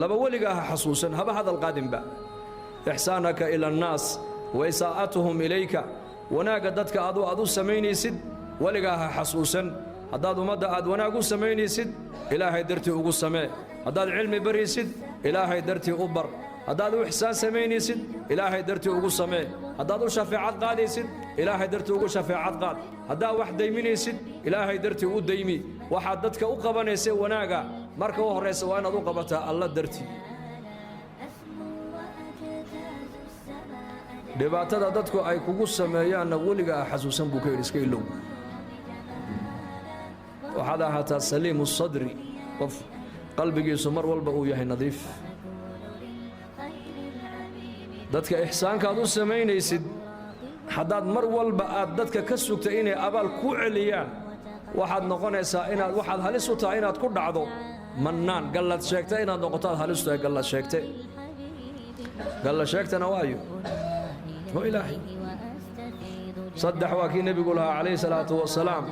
Laba weliga ha xasuusan, haba hadal qaadinba: ixsaanaka ila annaas wa isaa'atuhum ilayka. Wanaagga dadka adu aad u samaynaysid weligaa ha xasuusan. Haddaad ummadda aad wanaag u samaynaysid, Ilaahay dartii ugu samee. Haddaad cilmi baraysid, Ilaahay dartii u bar. Haddaad u ixsaan samaynaysid, Ilaahay dartii ugu samee. Haddaad u shafeecad qaadaysid, Ilaahay dartii ugu shafeecad qaad. Haddaad wax dayminaysid, Ilaahay dartii u daymi. Waxaad dadka u qabanaysa wanaaga, marka u horraysa waa inaad u qabataa Alla dartii. Dhibaatada dadku ay kugu sameeyaanna weliga ah xasuusan, buu ka yidhi, iska ilow. Waxaad ahaataa saliimu sadri, qof qalbigiisu mar walba uu yahay nadiif. Dadka ixsaankaad u samaynaysid, haddaad mar walba aad dadka ka sugta inay abaal ku celiyaan, waxaad noqonaysaa inaad, waxaad halis u tahay inaad ku dhacdo mannaan, gallad sheegta inaad noqoto aad halis u tahay. Gallad sheegte, gallad sheegtana waayo waa Ilaahay. Saddex waa kii Nebigu lahaa, calayhi salaatu wasalaam.